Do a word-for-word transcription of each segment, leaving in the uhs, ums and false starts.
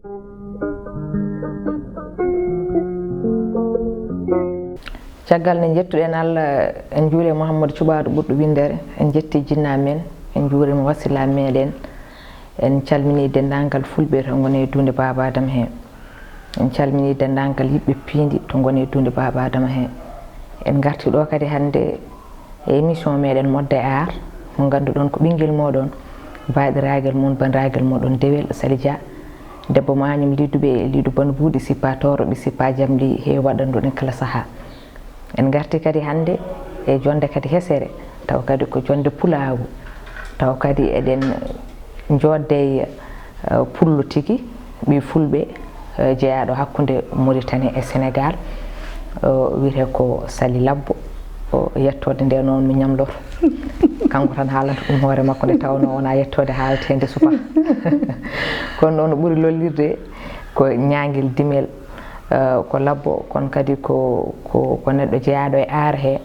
Caggal nde njettuɗen Allah, en njuuli Mouhamadou Cuɓaaɗo ɓurɗo winndere, en njetti jinnaa men, en njuurima wasila meɗen, en calmini denndaangal fulɓe to ngoni e duunde Baaba Adama he. En calmini denndaangal yiɓɓe piindi to ngoni e duunde Baaba Adama he. En ngarti ɗo kadi hannde e émission meɗen Modde Aar, mo ngannduɗon ko ɓinngel moɗon, baɗiraagal mon, banndiraagal moɗon Dewel Sali Dia, debbo Mañum Liduɓe e Lidu Banbuuɗi, sippa tooro ɓe sippa jamli he waɗanduɗen kala saha. En ngarti kadi hannde e jonde kadi hesere, taw kadi ko jonde pulaagu, taw kadi eɗen njodde e, eh, pullo tigi, ɓii fulɓe, eh, jeyaaɗo hakkunde Mauritanie e Sénégal, o wiyetee ko Sali Labbo. O yettode nde noon mi ñamloto. Kanko tan haalanta ɗum hoore makko nde tawnoo wonaa yettode haaletee nde suka. Kono noon o ɓuri lollirde ko ñaagel dimel, eh, ko labbo, kono kadi ko, ko, ko neɗɗo jeyaaɗo e aar he.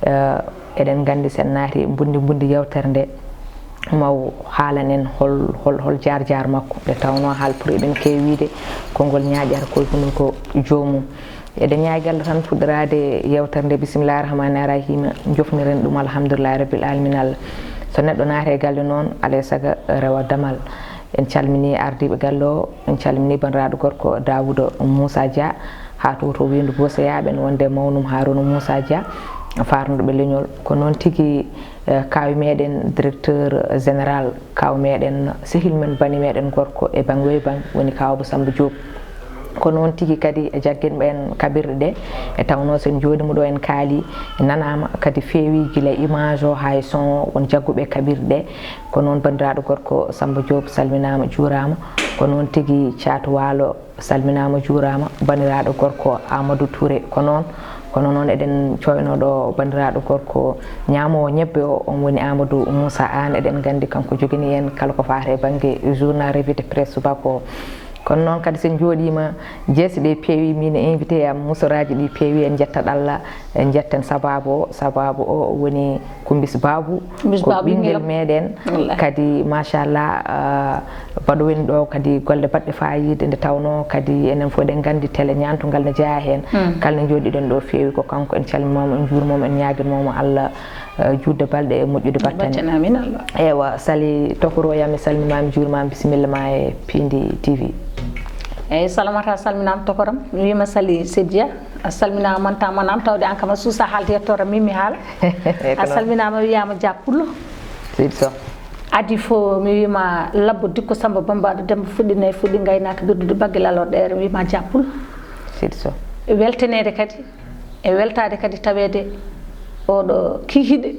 Eh, eɗen nganndi sen naati mbundi mbundi yewtere nde, maw haalanen hol, hol, hol jaar jaar makko, nde tawnoo haal pour eɗen keewi wiide konngol ñaaƴata koye hunuko joomum. Eɗen ñaagi Allah tan fuɗɗoraade yewtere nde, bisimillahi rahmani rahima, jofniren ɗum alhamdulillahi rabbil alamin Allah. So neɗɗo naati e galle noon, alay sago rewa damal. En calmini ardiiɓe galle o, en calmini banndiraaɗo gorko Daouda Moussa Dia, haa to, to Weendu Bosoyaaɓe, en wonde mawnum Harouna Moussa Dia, faarnuɗo ɓe leñol. Ko noon tigi, eh, kaawi meɗen directeur général, kaaw meɗen sehil men, bani meɗen gorko e bang wey bang, woni kaaw Abou Samba Diop. Ko noon tigi kadi e jagginɓe en kaɓirɗe ɗe, e tawnoo sen jooɗiima ɗo en kaali, nanaama kadi feewi gila image o haa e son o, won jagguɓe kaɓirɗe ɗe. Ko noon banndiraaɗo gorko Samba Diop salminaama, juuraama. Ko noon tigi Caatu Waalo salminaama, juuraama. Banndiraaɗo gorko Amadou Touré ko noon. Kono noon eɗen coyno ɗo banndiraaɗo gorko ñaamoowo ñebbe o, on woni Amadou Moussa Anne. Eɗen nganndi kanko jogini en kala ko faati e bannge journal revue de presse subaka o. Kono noon kadi sen njooɗiima jeese ɗe peewi, min e invité am, musoraaji ɗi peewi, en njettat Allah, en njetten sabaabu o. Sabaabu o woni Kumbis Babu, Kumbis ko Babu ɓinngel ɓinngel am. Meɗen. Wallahi. Kadi machallah, ah, baɗo woni ɗo kadi golle baɗɗe faayiida, nde tawnoo kadi enen fof eɗen nganndi télé ñaantungal ne jeyaa heen. Hmm. Kala ne njooɗiɗen ɗo feewi ko kanko. En calminooma, en njuurmooma, en ñaaginmooma Allah, eh, juutde balɗe e moƴƴude battane. Battane, amin Allah. Ewa, Sali Tokoro, ya mi salminaama, mi juurimaama, bisimilla ma e Piindi T V. Eyi, Salamata, a salminaama, tokoram. Mi wiima Sali Sediya, a salminaama, manta manam, tawde an kam a suusa haalde yettoore, min mi haala. A salminaama, wiyaama Dia Pullo. Seydi Sow. Adii fof, mi wiima Labbo Dikko Samba Bambaɗo Demba fuɗɗi nayi, fuɗɗi ngaynaaka, birdude bagge lalorɗe ere, mi wiima Dia Pullo. Seydi Sow. Weltaneede kadi, e weltaade kadi taweede oɗo kikiiɗe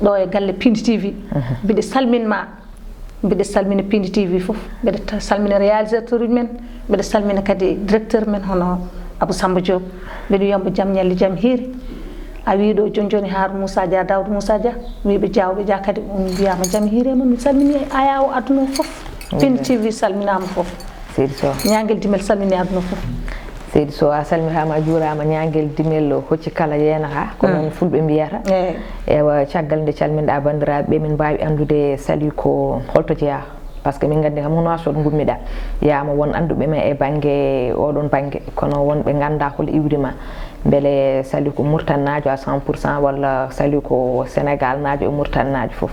ɗo e galle Piindi T V. Mhm. Mbiɗa salmin ma, mbiɗa salmina Piindi T V fof, mbiɗa ta-, salmina réalisateur uji men, mbiɗa salmina kadi directeur men hono Abou Samba Diop. Mbiɗa wiya mbo jam ñalli, jam hiiri. A wii ɗo jooni jooni Harouna Moussa Dia, Daouda Moussa Dia, wiiɓe Diawɓe Dia kadi, on mbiyaama jam hiiri e mon. Mi salmini ayaawo aduna o fof. Piindi T V salminaama fof. Seydi Sow. Ñaagel Dimel salmini aduna fof. Seydi Sow, a salmitaama, a juuraama. Ñaagel Dimel hocci kala yeenata, ko noon fulɓe mbiyata. Eyi. Ewa, caggal nde calminɗa banndiraaɓe ɓe, min mbaawi anndude Sali ko holto jeyaa? Par ce que min nganndi kam ko Nouakchott ngummiɗa. Yaama won annduɓe ma e bannge oɗon bannge, kono won ɓe ngannda hol iwri ma. Mbele Sali ko Murtannaajo à cent pour cent walla Sali ko Sénégalnaajo e Murtannaajo fof?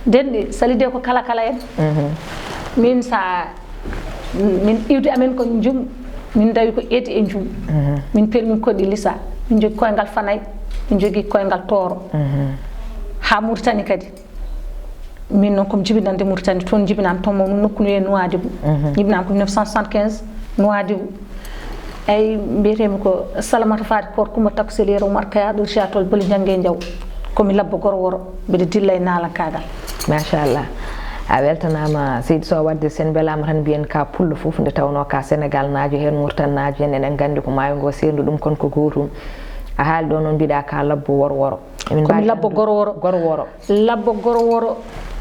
Denɗi, Sali de ko kala kala en. Mhm. Min sa, min iwdi amen ko njum, min ndawi ko eedi e njum. Mhm. Min peel min koɗi lisa, min jogi koyngal fanay, min jogi koyngal tooro. Mhm. Haa Mauritanie kadi. Min noon ko mi jibinande Mauritanie, toon jibinaami, toon mawnu nokku no wiyee Nouadhibou. Mhm. Jibinaami ko mille neuf cent soixante-quinze, Nouadhibou. Eyi, mbiyetee-mi ko Salamata Faati Koor Kumba Takko Seli Yero Umar Kaya, ɗo Siatol Boli Ñannge Njaw. Ko mi Labbo Goro Woro, mbiɗa dilla e naalankaagal. Machallah. A weltanaama, Seydi Sow, waɗde sen mbelaama tan mbiyen ka pullo fof, nde tawnoo ka Sénégalnaajo heen, Murtannaajo heen, eɗen nganndi ko maayo ngo serndu ɗum, kono ko gootum. A haali ɗo noon, mbiɗa ka Labbo Woro Woro. Emin Ko mi mbaawi Labbo anndude Goro Woro. Goro Woro. Labbo Goro Woro,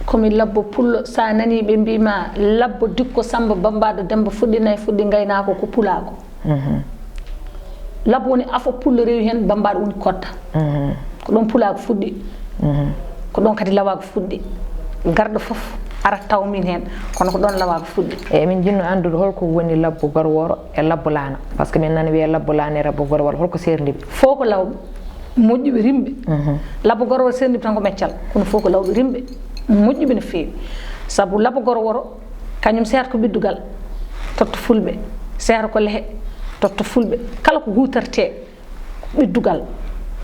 ko mi Labbo Pullo. So a nanii ɓe mbii ma Labbo Dikko Samba Bambaɗo Demba fuɗɗi nayi, fuɗɗi ngaynaako, ko pulaagu. Mhm. Labbo woni afo pullo rewi heen, Bambaɗo woni kodda. Mhm. Ko ɗoon pulaagu fuɗɗi. Mhm. Ko ɗoon kadi lawaagu fuɗɗi. Garɗo fof arat taw min heen, kono ko ɗoon lawaago fuɗɗi. Eyi, min jiɗno anndude holko woni labbo gorworo e labbo laana, parce que min nani wiyee labbo laana e labbo gorworo, holko seerndi ɓe? Fof ko lawɓe moƴƴuɓe rimɓe. Mhm. Labbo gorworo seerndi ɓe tan ko meccal, kono fof ko lawɓe rimɓe moƴƴuɓe no feewi. Sabu labbo gorworo kañum seerta ko ɓiddugal, totta fulɓe, seerta ko lehe, totta fulɓe, kala ko huutortee. Ɓiddugal,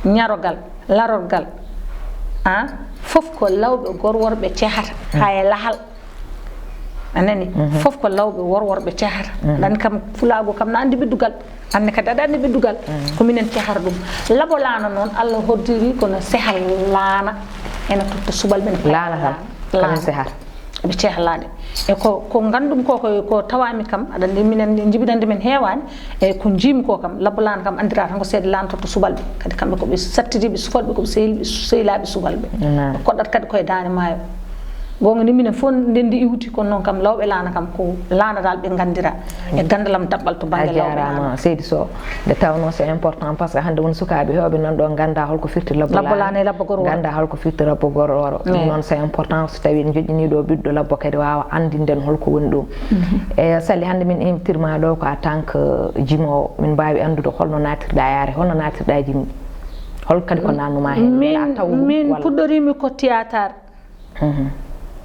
ñarogal, larorgal, a fof ko lawɓe gorworɓe cehata, haa e lahal. A nani? Mhm. Fof ko lawɓe worworɓe cehata. Mhm. Aɗa anndi kam, fulaagu kam na anndi ɓiddugal, anndi kadi aɗa anndi ɓiddugal, ko minen cehata ɗum. Labo laana noon, Allah hoddiri kono sehal laana ena totta subalɓe, ene payda laana kam, laana. Kañum sehata. Ɓe cehlaaɗe. E ko, ko nganndu-mi ko, ko, ko tawaami kam, aɗa anndi minen njibinannde men heewaani, e ko njiimi ko kam, labbo laana kam anndira tan ko seede laana totta subalɓe. Kadi kamɓe ko ɓe sattidiiɓe sukalɓe, ko ɓe sehil-, sehlaaɓe sukalɓe. Naam. Ɓe koɗɗata kadi koye daande maayo. Goonga ni minen fof ndenndi iwdi, kono noon kam lawɓe laana kam ko laana dal ɓe nganndira e ganndalam daɓɓal to bannge lawɓe laana. A jaaraama, seydi Sow. Nde tawnoo c'est important, parce que hannde won sukaaɓe heewɓe nan ɗo ngannda holko firti labbo laana. Labbo laana e labbo gorworo. Ngannda holko firti labbo gorworo. Ɗum noon c'est important, so tawii en joƴƴinii ɗo ɓiɗɗo labbo kadi waawa anndinden holko woni ɗum. Mhm. E Sali, hannde min invittirma ɗo ko en tant que jimoowo, min mbaawi anndude holno naatirɗa yaare, holno naatirɗa jimmi? Hol kadi ko naatnuma heen? Min, walla a taw min walla? Puɗɗoriimi ko théâtre. Mhm.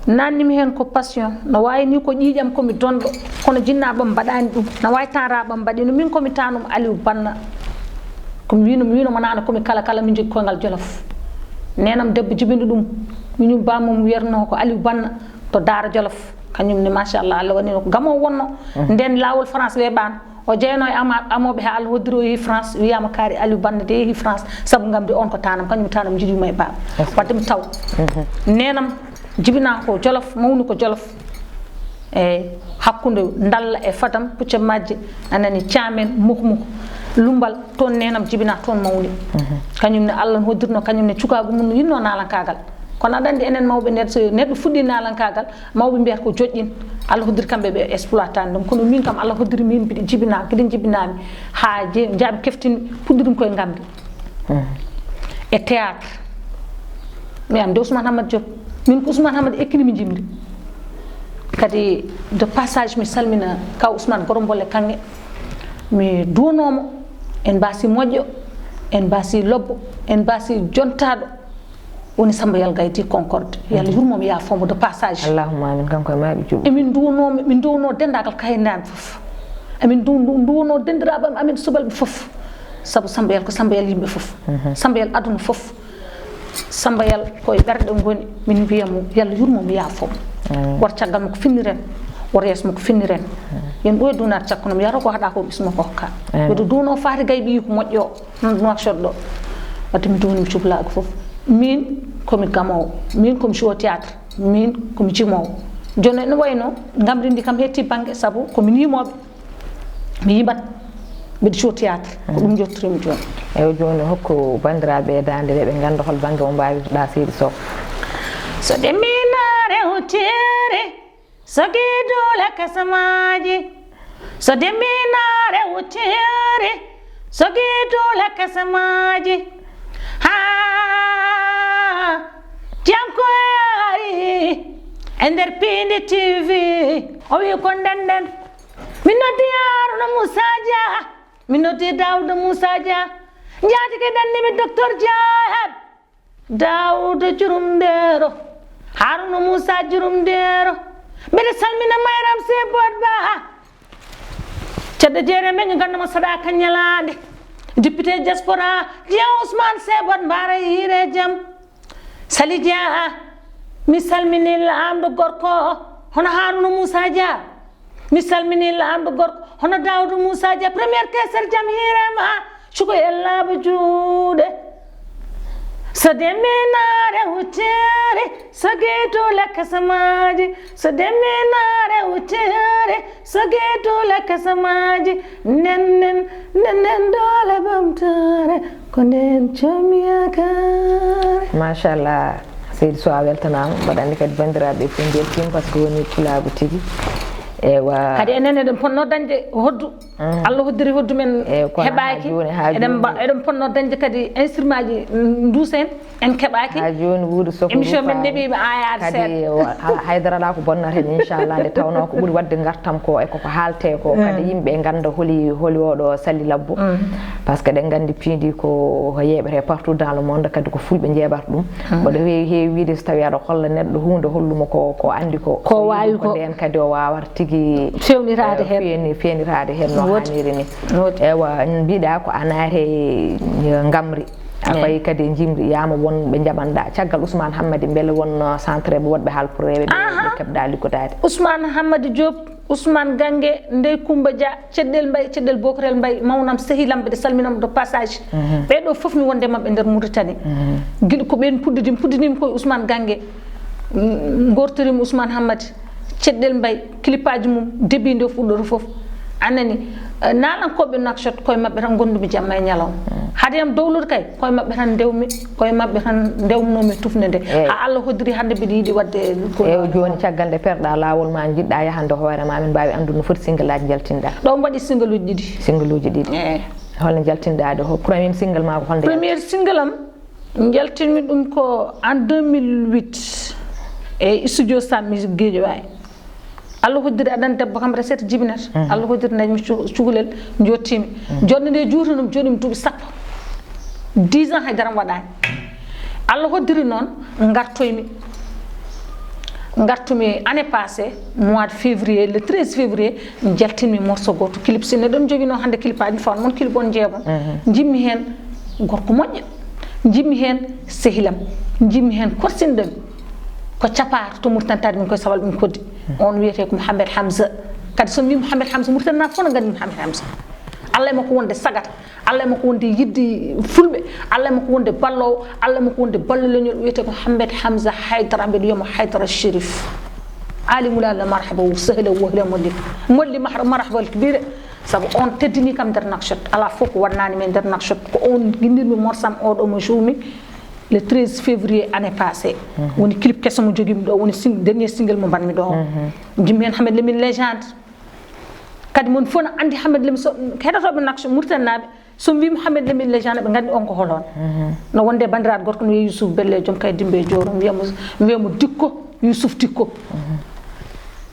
Naatnimi heen ko passion, no waawi ni ko ƴiiƴam, ko mi donɗo, kono jinnaaɓe am mbaɗaani ɗum, no waawi taaraaɓe am mbaɗi no min, ko mi taanum Aliou Banna. Ko mi wiino, mi wiino mo naane ko mi kala kala, min njogii koyngal Jolof. Neenam debbo jibini ɗum, miñum bammum wiyatnoo ko Aliou Banna to Daara Jolof, kañum ne machallah Allah waɗi no ko gamoowo wonno. Mhm. Nden laawol France weeɓaano. O jeyanoo e ama-, amooɓe haa Allah hoddiri o yehi France, wiyaama kaari Aliou Banna de yehi France, sabu ngamri on ko taanam, kañum taanam jiɗi yumma e baaba. Wadde mi taw. Mhm. Neenam jibinaa ko Jolof, mawni ko Jolof. E hakkunde Ndalla e Fadam, pucca majje, a nani, Caamen, Mukmuk, Lumbal, toon neenam jibinaa, toon mawni. Mhm. Kañum ne Allah no hoddirno, kañum ne cukaagu mum no yiɗno naalankaagal. Kono aɗa anndi enen mawɓe nder, so neɗɗo fuɗɗi naalankaagal, mawɓe mbiyata ko joƴƴin. Allah hoddiri kamɓe ɓe exploitani ɗum. Kono min kam Allah hoddiri min mbiɗa jibina, kadi jibinami haa je-, njaaɓi keftini, puɗɗiɗum koye ngamri. Mhm. E théâtre. Mi am de Ousmane Hamad Diop. Min ko Ousmane Hamad ekkini mi jimri. Kadi de passage mi salmina kaw Ousmane Gorombole Kange. Mi duwanomo en mbasi moƴƴo, en mbasi lobbo, en mbasi jontaɗo. Woni Samba Yalgaydi Concorde. Yo Allah yurmo mo, yaafo mo de passage. Allahumma amin, kanko e maaɓe juɓɓe. Emin nduwno, min nduwno denndaangal kaynankaaɓe fof. Emin ndu-, ndu-, nduwno denndiraaɓe am, amin subalɓe fof. Sabu Samba Yal ko Samba Yal yimɓe fof. Mhm. Samba Yal aduna fof. Samba Yal koye ɓerɗe ngoni, min mbiya mo, yo Allah yurmo mo, yaafo mo. Amin. Wor caggal makko finniren, wor yeeso makko finniren. Mhm. Yen ɗo e duunaade cakkuno mo, yaro ko haɗa ko ɓismo ko hokka. Amin. Mbiɗo duwno Faati Gay ɓiyi ko moƴƴo. Ɗum Nouakchott ɗo. Wadde mi duwni mi cukalaagu fof. Min komi gamoowo, min komi joueur théâtre, min komi jimoowo. Jooni ene wayno ngamri ndi kam hetti bannge, sabu komi yimooɓe. Mi yimat, mbiɗa joueur théâtre. Ko ɗum jottorimi jooni. Ewa, jooni hokku banndiraaɓe daande nde ɓe ngannda hol bannge mo mbaawirɗa, seydi Sow. So ɗemminare huccere, so giiduula kasamaaji, so demminaare wuccere, so giiduula kasamaaji. Haa jam ko ari e nder Piindi T V, o wi ko ndenden. Min noddi Haruna Moussa Dia, min noddi Daouda Moussa Dia, njaatike dannimi Docteur Dia heb. Daawuda Jurumndeero, Haruna Muusa Jurumndeero, mbeɗa salmina Mayram Sebot Ba. Ceddo Jeere men, nganndu mo Sadaka Ñalaaɗe, député diaspora, Jean Ousmane Sebot Mbaara, hiire jam. Sali Dia, mi salmini laamɗo gorko, hono Haruna Muusa Dia. Mi salmini laamɗo gorko hono Daawuda Muusa Dia, premier caisseur, jam hiire ma, cuko e laaɓa juuɗe. So demminaare huccere, so geyto lakkasamaaji, so demminaare huccere, so geyto lakkasamaaji, nden nden, nden nden doole ɓamtaare, ko nden jom yaakaare. Machallah. Seydi Sow, a weltanaama. Mbaɗa anndi kadi banndiraaɓe ɓe fof mbeltiima, par ce que woni pulaagu tigi. Ewa. Kadi enen eɗen ponno dañde hoddu. Allah hoddiri hoddu men heɓaaki. Eɗen mba- eɗen ponno dañde kadi instrument ji nduusen en keɓaaki. Ha joni wuudu soko Émission men neɓiima ayaade seeɗa. Kadi haydara ala ko bonnata en inchallah, nde tawnoo ko ɓuri waɗde ngartam ko e koko haalte ko, kadi yimɓe ngannda holi holi oɗo Sali Labbo. Par ce que eɗen nganndi piindi ko yeeɓete partout dans le monde, kadi ko fulɓe njeeɓata ɗum. Mboɗo heewi heewi wiide so tawi aɗa holla neɗɗo huunde, hollumo ko ko anndi ko. Ko waawi ko. Nden kadi o waawata tigi fewnitaade heen. Fewnitaade heen no haaniri ni. Ewa, mbiɗa ko a naate ngamri. A fayi kadi e njimri, yama won ɓe njaɓanɗa. Caggal Ousmane Hammadi, mbele won centre ɓe woɗɓe haalpurreeɓe ɓe keɓɗa liggodaade? Ousmane Hammadi Diop, Ousmane Gange, Ndey Kumba Dia, Ceɗɗel Mbay, Ceɗɗel Bokrel Mbay, mawnam sehilam, mbeɗa salminam de passage. Ɓeɗo fof mi wonde maɓɓe nder Mauritanie. Gila ko ɓen puddidi puddidimi koye Ousmane Gange. Gortorimi Ousmane Hammadi, Ceɗɗel Mbay, kilippaaji mum, début nde fuɗɗoto fof. Anani, naalankoɓe Nouakchott koye maɓɓe tan ngondumi jamma e ñalawma. Hade yam dowlude kay, koye maɓɓe tan ndewmi, koye maɓɓe tan ndewmnomi tufnde nde. Ha Allah hoddiri hande mbiɗa yiɗi wadde. Ew, joni caggal nde perɗa lawol ma, jiɗɗa yahande hoore ma, min mbawi andude no foti single aji jaltinɗa? Ɗo mi waɗi single uji ɗiɗi. Single uji ɗiɗi. Eyi. Holno jaltinɗa ɗo? Premier single ma ko holnde? Premier single am jaltinmi ɗum ko en deux mille huit e studio Sammi Guédiawaye. Allah hoddiri aɗan debbo kam recette jibinata. Allah hoddiri dañmi cukalel, jottimi. Jonde nde juutanum joɗimi duuɓi sappo. Dix ans haydara mi waɗani. Allah hoddiri noon ngartoymi. Ngartumi année passée, mois de février, le treize février, jaltinmi morceau goto clip. Sinno ɗon joguino hande clip aji, mi fawan mon clip on jeebon. Jimmi hen gorko moƴƴo. Jimmi hen sehilam. Jimmi hen korsinɗomi. Ko capato to Mauritanie tawde min koye Safalɓe min koddi. On wiyete ko Mouhamed Hamza. Kadi so mi wi Mouhamed Hamza, Mauritanie na fof no gandi Mouhamed Hamza. Allah e makko wonde sagata. Allah e makko wonde yidde fulɓe. Allah e makko wonde ballowo. Allah e makko wonde ballo leñol, wiyete ko Mouhamed Hamza Haydara, mbeɗa wiyamo Haydara Chérif. Ali Moulay Allah marhaba, sehla wohla molli. Molli marhaba kbire. Sabu on teddini kam nder Nouakchott. Ala fof ko wannani min nder Nouakchott. Ko on guinnirmi morsam oɗo mo juumi. Le treize février année passée. Woni clip keso mo jogiimi ɗo, woni sing- dernier single mo mbanmi ɗo. Jimmi hen Hamed Lamine Légende. Kadi mon fof no andi Hamed Lamine, so heɗotoɓe Nouakchott, Mauritanie naɓe, so mi wima Hamed Lamine Légende ɓe gandi on ko holon. No wonde bandiraɗo gorko no wiye Youssouf Belle, joom kay Dimbe Joro, mi wiyamo, mi wiyamo Dikko, Youssouf Dikko.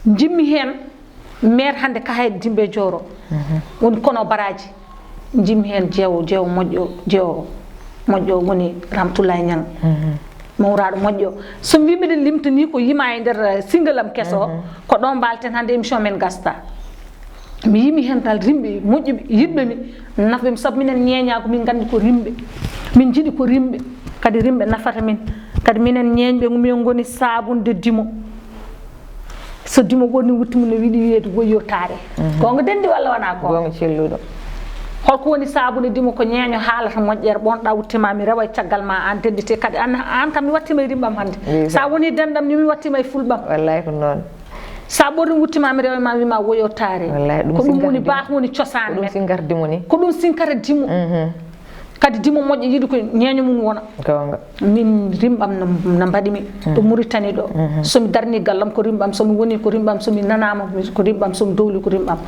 Jimmi hen maire hande Kahayɗe Dimbe Joro. Woni kono baraji. Jimmi heen jeewo, jeewo moƴƴo, jeewo moƴƴo woni Ramatoulaye Niang. Mawraɗo moƴƴo. So mi wi miɗen limtani ko yima e nder single am keso, ko ɗo mbalten hande émission men gasta. Mi yimi heen tal rimɓe moƴƴuɓe, yiɗɓe mi, nafɓe mi, sabu minen ñeeña ko min gandi ko rimɓe. Min jiɗi ko rimɓe, kadi rimɓe nafata min. Kadi minen ñeeñɓe min goni sabunde dimo. So dimo ɓorni wutti mum no wiɗi wiyeede woyyo taare. Gonga dendi walla wona gonga? Gonga celluɗo. Holko woni sabunde dimo? Ko ñeeño haalata moƴƴere, ɓonɗa wutti ma mi rewa e caggal ma, an dendite kadi an, an kam mi watti ma e rimɓam hande. Sa woni dendam ni mi watti ma e fulɓam. Wallahi ko noon. Sa ɓorni wutti ma mi rewa ma wima woyyo taare. Wallahi ɗum ko ɗum woni singar dimo. Bah woni cosaan men. Ko ɗum singar dimo ni. Ko ɗum sinkara dimo. Kadi dimo moƴƴo yiɗi ko ñeeño mum wona. Gonga. Min rimɓam no, no mbaɗi mi ɗo Mauritanie ɗo. Somi darni gallam ko rimɓam, somi woni ko rimɓam, somi nanama ko rimɓam, somi dowli ko rimɓam.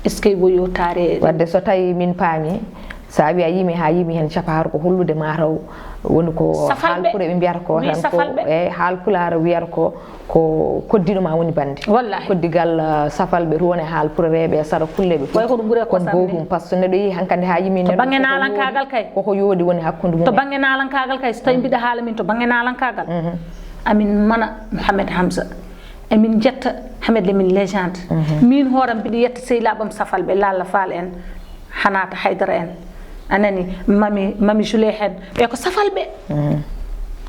Est-ce que woyo taare? Wadde so tawi min paami, sa wi a yimi ha yimi hen capaar ko hollude mataw woni ko haalpure ɓe mbiyata ko tan ko e haalpulaar wiyata ko ko koddiɗo ma woni bande. Wallahi. Koddigal uh, safalɓe to woni haalpure reeɓe e sara kulle ɓe fof. Way ko ɗum ɓuri e kosam. Kon gowtum par ce que neɗɗo yehi hankadi ha yimi to bangge naalankaagal kay. Koko yooɗi woni hakkunde mum. To bangge naalankaagal kay so tawi mbiɗa haala min to bangge naalankaagal. Amin mana Mouhamed Hamza. Emin jetta Hamed Lamine Légende. Min hooram mbiɗa yetta sehilaɓam safalɓe Lalla Fall en. Hanata Haydara en, a nani, mami, mami Julee hen, ɓe ko safalɓe.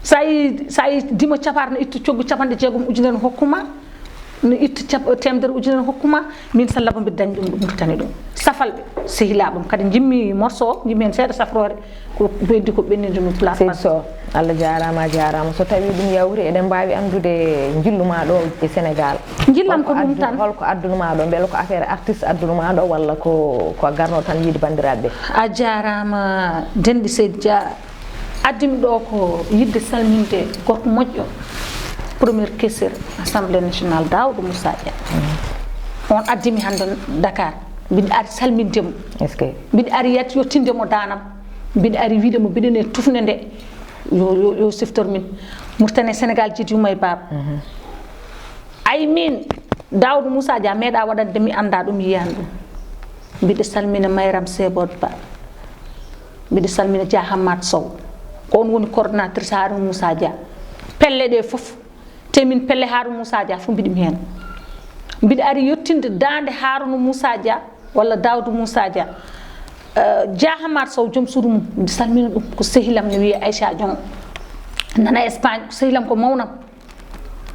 Sa yi, sa yi dimo capar no itta coggu capanɗe jeegom ujunere hokkuma, no itta cap- temedere ujunere hokkuma, min sa labo mbiɗa dañi ɗum ɗo Mauritanie ɗum. Safalɓe sehilaɓam kadi jimmi morceau o, jimmi hen seeɗa safrore, ko ɓenni ko ɓenninde ɗum place. Seydi Sow, Allah jarama, a jarama. So tawi ɗum yawti, eɗen mbawi andude jillu ma ɗo e Sénégal? Jillam ko ɗum tan. Holko addunuma ɗo? Beele ko affaire artiste addunuma ɗo walla ko ko garno tan yiide bandiraɓe? A jarama denɗi Seydi Dia. Addimi ɗo ko yidde salminde gorko moƴƴo, premier caissier Assemblée nationale, Daouda Moussa Dieng. On addi mi hannde Dakar. Mbiɗa ari salminde mo. Est-ce que? Mbiɗa ari yet-, yettinde mo daanam. Mbiɗa ari wiide mo mbiɗen e tufnde nde. Yo, yo, yo siftor min. Mauritanie, Sénégal, jiidi yumma e baaba. Mhm. Ay min, Daoud Moussa Dia meeɗa waɗande mi annda ɗum, yiyaani ɗum. Mbiɗa salmina Mayram Sebot Ba. Mbiɗa salmina Dia Hammat Sow. Ko on woni coordonnatrice Harouna Moussa Dia. Pelle ɗe fof. Te min pelle Harouna Moussa Dia fof mbiɗa mi heen. Mbiɗa ari yettinde daande Harouna Moussa Dia walla Daoud Moussa Dia. Eh, Dia Hammat Sow, joom suudu mum, mbiɗa salmina ɗum. Ko sehilam ne wiyee Aïcha Diong. Nana Espagne, ko sehilam, ko mawnam.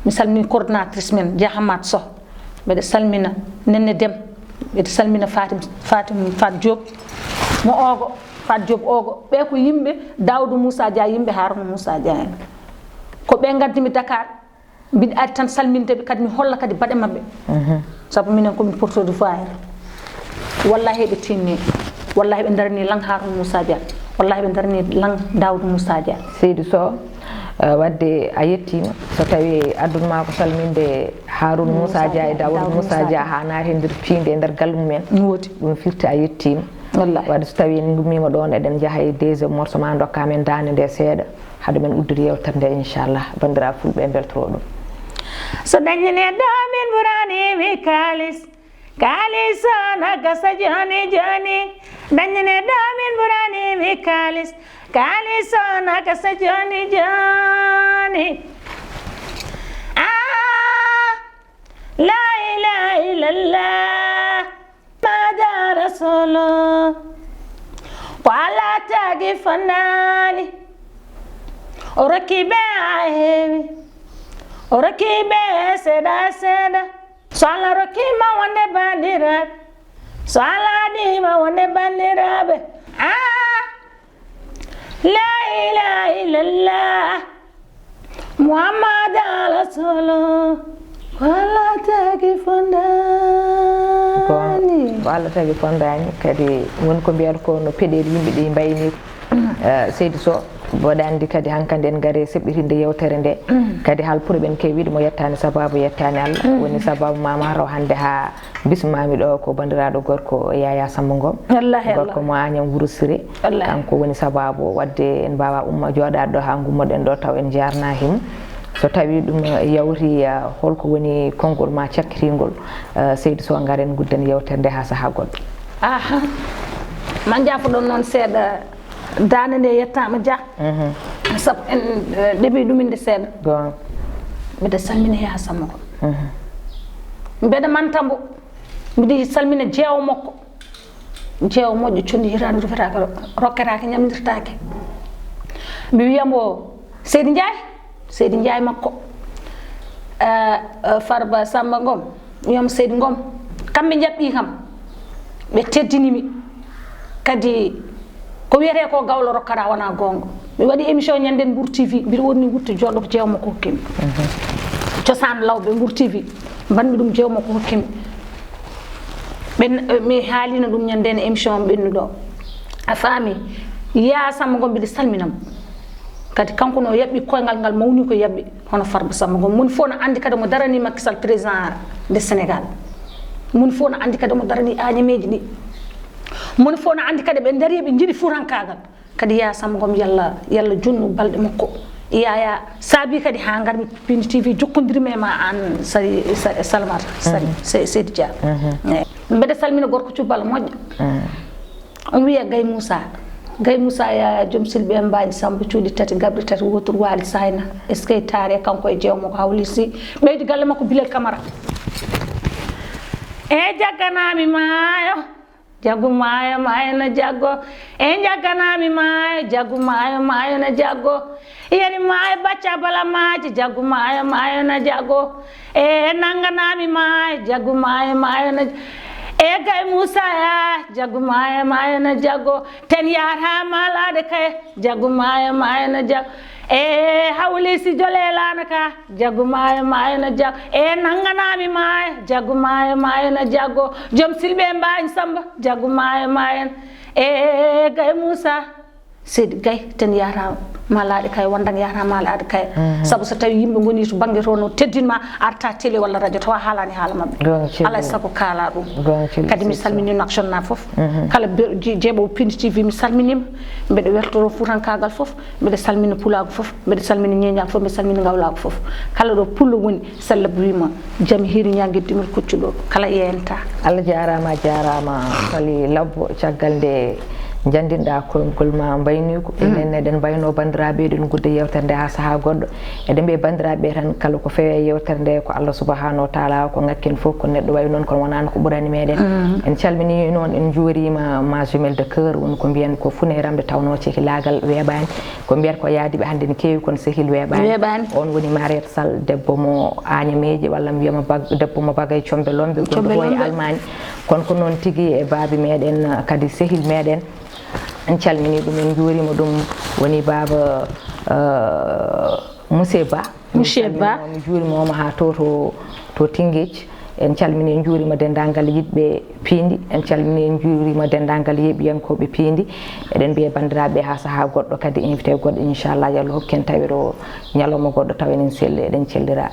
Mi salmini coordonnatrice men, Dia Hammat Sow. Mbeɗa salmina Nenne Dem. Mbeɗa salmina Fatim, Fatim Fat Diop. Mo Ogo, Fat Diop Ogo. Ɓe ko yimɓe Daoud Moussa Dia, yimɓe Harouna Moussa Dia en. Ko ɓe ngaddi mi Dakar. Mbiɗa ari tan salminde ɓe, kadi mi holla kadi baɗe maɓɓe. Mhm. Sabu minen ko min porteur de voix. Wallahi ɓe tinni. Wallahi ɓe darani lan Harouna Moussa Dia. Wallahi ɓe darani lan Daoud Moussa Dia. Seydou Sow, eh, wadde a yettiima. So tawi adduno ma ko salminde Harouna Moussa Dia e Daoud Moussa Dia haa naati e nder piinde e nder galle mumen. Woodi. Ɗum firti a yettiima. Wallahi. Wadde so tawi en ngummiima ɗoon, eɗen njaha e deuxième morceau, ma ndokka men daande nde seeɗa. Hade men uddude yewtere nde, inchallah, banndiraaɓe fulɓe mbeltoro ɗum. So dañde neɗɗo min ɓurani mi kaalis, kaalis o na gasa joni joni. Dañde neɗɗo min ɓurani mi kaalis, kaalis o na gasa joni joni. Ah, la ilaha illallah. Mada Rasulu, ko Allah tagi fondani. O rokki ɓe a heewi, o rokki ɓe seeɗa seeɗa. So Allah rokki ma wonde bandiraɓe, so Allah addi ma wonde bandiraɓe. Ah, la ilaha illallah. Muhammad Rasulu, ko Allah tagi fondani. Ko Allah tagi fondani, kadi woni ko mbiyata ko no peɗeeli yimɓe ɗi mbayni. Mm. Eh, Seydi Sow, mboɗa anndi kadi hankadi en ngari seɓɓitinde yewtere nde. Mm. Kadi hal pour ɓen kewiɗo mo yettani sababu yettani Allah. Mm. Woni sababu mama raw hannde ha bismami ɗo ko banndiraaɗo gorko Yaya Samba Ngom. Wallahi, gorko Allah. Mo Agnam Wuro Siré. Wallahi. Kanko woni sababu wadde en mbawa umma jooɗaade ɗo ha ngummoɗen ɗo taw en jarna himo. So tawi ɗum yawti, eh, holko woni konngol ma cakkitingol, eh, Seydi Sow, ngaren gudden yewtere nde ha saha goɗɗo. Aha. Ma jaafoɗon noon seeɗa, daande nde yettama Dia. Mhm. Sabu en, eh, ɗeɓi ɗum inde seeɗa. Goonga. Mbeɗa salmina Yaya Samba Ngom. Mhm. Mbeɗa manta mbo. Mbiɗi salmina jeewo makko. Jeewo moƴƴo, conndi hitaande rufetaake, rokketaake, ñamdirtaake. Mi wiya mbo, Seydi Njaay, Seydi Njaay makko. Eh, eh, Farba Samba Ngom, mi wiya mbo, Seydi Ngom, kamɓe njaɓɓi kam, ɓe teddini mi. Kadi ko wiyetee ko gawlo rokkata wona goonga. Mi waɗi émission ñanden Mbour T V, mbiɗa woni wutte joɗɗo ko jeewo makko hokkimi. Mhm. Cosaan lawɓe Mbour T V, mbanmi ɗum jeewo makko hokkimi. Ɓen, eh, mi haalino ɗum ñanden émission am ɓennuɗo. A faami? Yaya Samba Ngom mbiɗa salminamo. Kadi kanko no yaɓɓi koyngal ngal mawni ko yaɓɓi hono Farba Samba Ngom. Moni fof no anndi kadi mo darani Macky Sall président de Sénégal. Moni fof no anndi kadi mo darani Agnammeeji ɗi. Moni fof no anndi kadi ɓe dari ɓe njiɗi fuutankaagal. Kadi Yaya Samba Ngom, yalla, yalla junnu balɗe makko. Yaya saabi kadi ha ngarmi Pindi T V, jokkondirmi e ma an Sari, Sa-, Salamata, Sari, Mhm. Se-, Seydi Dia. Mhm. Eyi. Mbeɗa salmina gorko cubbal moƴƴo. Mhm. On wiya Gay Moussa. Gay Moussa Yaya joom silɓe en mbañi Samba cuuɗi tati, gaɓri tati, woturu waali Sayna. Eskey taare kanko e jeewo makko Hawli Sy. Ɓeydi galle makko Bilel Camara. E jagganami maayo. Jaggu maayo, maayo na jaggo. E jagganami maayo, jaggu maayo, maayo na jaggo. Yeri maayo bacca bala maaji, jaggu maayo, maayo na jaggo. E nannganami maayo, jaggu maayo, maayo na j-, e Gay Moussa ya, jaggu maayo, maayo na jaggo. Ten yahata malaade kay, jaggu maayo, maayo na jaggo. E Hawli Sy Jolelana ka, jaggu maayo, maayo na jaggo. E nannganami maayo, jaggu maayo, maayo na jaggo. Joom silɓe mbañ Samba, jaggu maayo, maayo na. E Gay Moussa. Seydi Gaye, ten yaata Malaaɗe Kaye, wondan yaata Malaaɗe Kaye. Sabu so tawi yimɓe ngoni to bannge to no teddin ma, arta télé walla radio tawa haalani haala maɓɓe. Alay sago kaala ɗum. Kadi mi salmini Nouakchott naaɓe fof. Kala jeeɓo Pindi T V mi salminima. Mbeɗa weltoro fuutankaagal fof. Mbeɗa salmina pulaagu fof. Mbeɗa salmina ñeeñaagu fof. Mbeɗa salmina ngawlaagu fof. Kala ɗo pullo woni, Sella Brima, Jami Hiri Ñaŋ Geddi Mel Kuccuɗo, kala yeenta. Allah jaaraama, a jaaraama, Fali Labbo. Caggal nde njanndinɗaa koyngol ma mbayniigu, enen eɗen mbayno banndiraaɓe, eɗen ngudda yeewtere nde haa sahaa goɗɗo. Eɗen mbiya banndiraaɓe tan, kala ko fewi e yeewtere nde, ko Allah subahanahu wa taala, ko ŋakken fof, ko neɗɗo wayi noon, kono wonaano ko ɓurani meɗen. En calminii noon, en njuuriima ma jumelle de cœur, woni ko mbiyen ko funeeram nde tawnoo cekilaagal weeɓaani. Ko mbiyata ko yaadiiɓe hannde ne keewi, kono sehil weeɓaani. Weeɓaani. On woni Mariette Sall, debbo mo Añameeji, walla mbiyama bag-, debbo mo Bagay Combe Lombe, gonɗo ɗo e Almaañ. Kono ko noon tigi e baabi meɗen, kadi sehil meɗen. En calminii ɗum, en njuuriima ɗum. Woni baaba, eh, Monsieur Ba. Monsieur Ba. Mi juuriima mo haa to, to, to Tingeej. En calminii, en njuuriima denndaangal yiɗɓe Piindi. En calminii, en njuuriima denndaangal yeeɓiyankooɓe Piindi. Eɗen mbiya banndiraaɓe haa sahaa goɗɗo kadi, invité goɗɗo, inchallah, yo Allah hokku en tawiro ñalawma goɗɗo tawa enen selli, eɗen cellira.